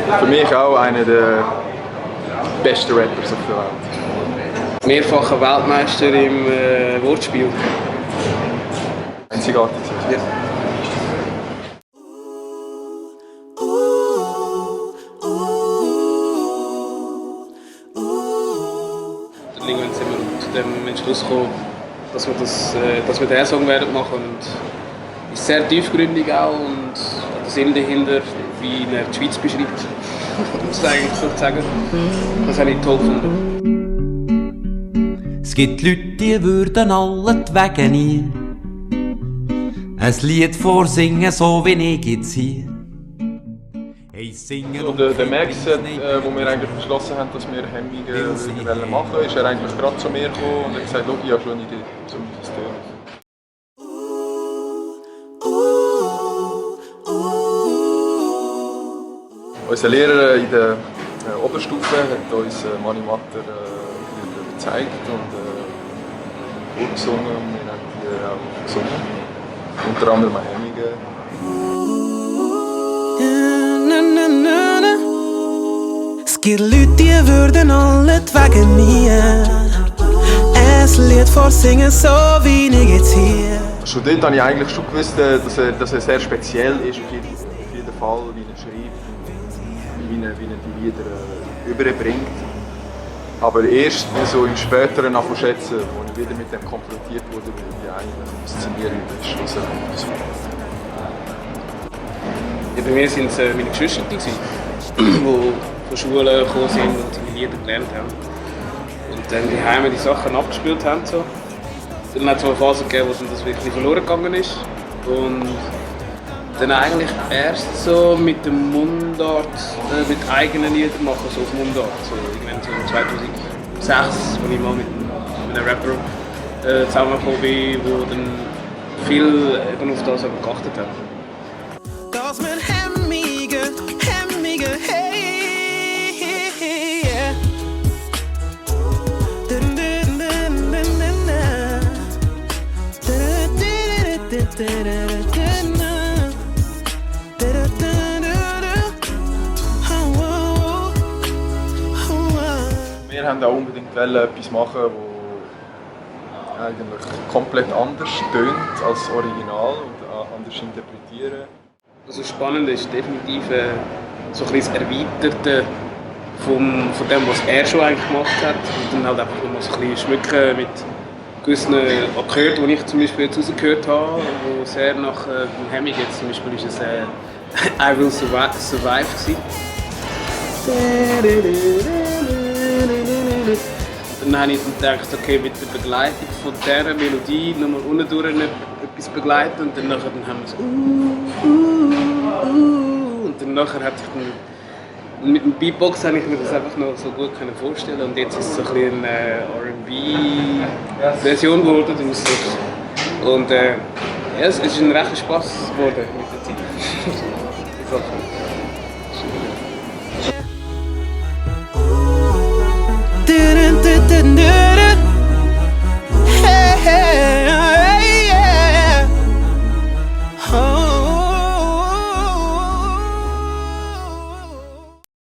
Für mich auch einer der besten Rappers auf der Welt. Mehrfacher Weltmeister im Wortspiel. Einzigartig. Ja. Irgendwann sind wir zu dem Entschluss gekommen, dass wir diesen Song werden machen und ist sehr tiefgründig auch und der Sinn dahinter, wie er die Schweiz beschreibt, um es eigentlich so zu sagen. Das habe ich toll gefunden. Es gibt Leute, die würden allentwegen nie ein Lied vorsingen, so wie ich jetzt hier. Hey, singen Und der Max, wo wir eigentlich beschlossen haben, dass wir Hemmungen machen wollen, ist er eigentlich gerade zu mir gekommen und hat gesagt, schau, ich habe schon eine Idee, so wie das tönt. Unser Lehrer in der Oberstufe hat uns Mani Matter gezeigt und vorgesungen. Wir haben die auch gesungen. Unter anderem Hemmungen. Es gibt Leute, die würden allentwegen nie ein Lied vorsingen, so wie ich jetzt hier. Schon dort habe ich eigentlich schon gewusst, dass er sehr speziell ist, auf jeden Fall, wie er schreibt und wie er die Lieder überbringt. Aber erst so im Späteren schätzen, wo ich wieder mit dem konfrontiert wurde, wie eigentlich faszinierend ist, was er macht. Ja, bei mir waren es meine Geschwister, die von der Schule gekommen sind und die Lieder gelernt haben. Und dann die Heime die Sachen abgespielt haben. So. Dann hat es eine Phase gegeben, wo das wirklich verloren gegangen ist. Und dann eigentlich erst so mit dem Mundart, mit eigenen Liedern machen, so auf Mundart. So, irgendwann so 2006, als ich mal mit einem Rapper zusammengekommen bin, der dann viel eben auf das geachtet hat. Das mit Hemmungen, hey, yeah. Wir wollten auch unbedingt etwas machen, das eigentlich komplett anders tönt als Original und anders interpretieren. Also spannend ist definitiv so ein bisschen das Erweiterte von dem, was er schon eigentlich gemacht hat. Und dann halt einfach noch so ein bisschen schmücken mit gewissen Akkorden, die ich zum Beispiel jetzt rausgehört habe, wo sehr nach dem Hemming jetzt zum Beispiel ist es I Will Survive gewesen. Dann habe ich dann gedacht, okay, mit der Begleitung von dieser Melodie nochmal unten durch etwas begleiten und dann haben wir es und dann nachher hat sich dann mit dem Beatbox habe ich mir das einfach noch so gut vorstellen und jetzt ist es so ein bisschen eine R&B-Version geworden daraus. Und ja, es ist ein rechter Spaß geworden mit der Zeit. Dun, dun, dun, dun.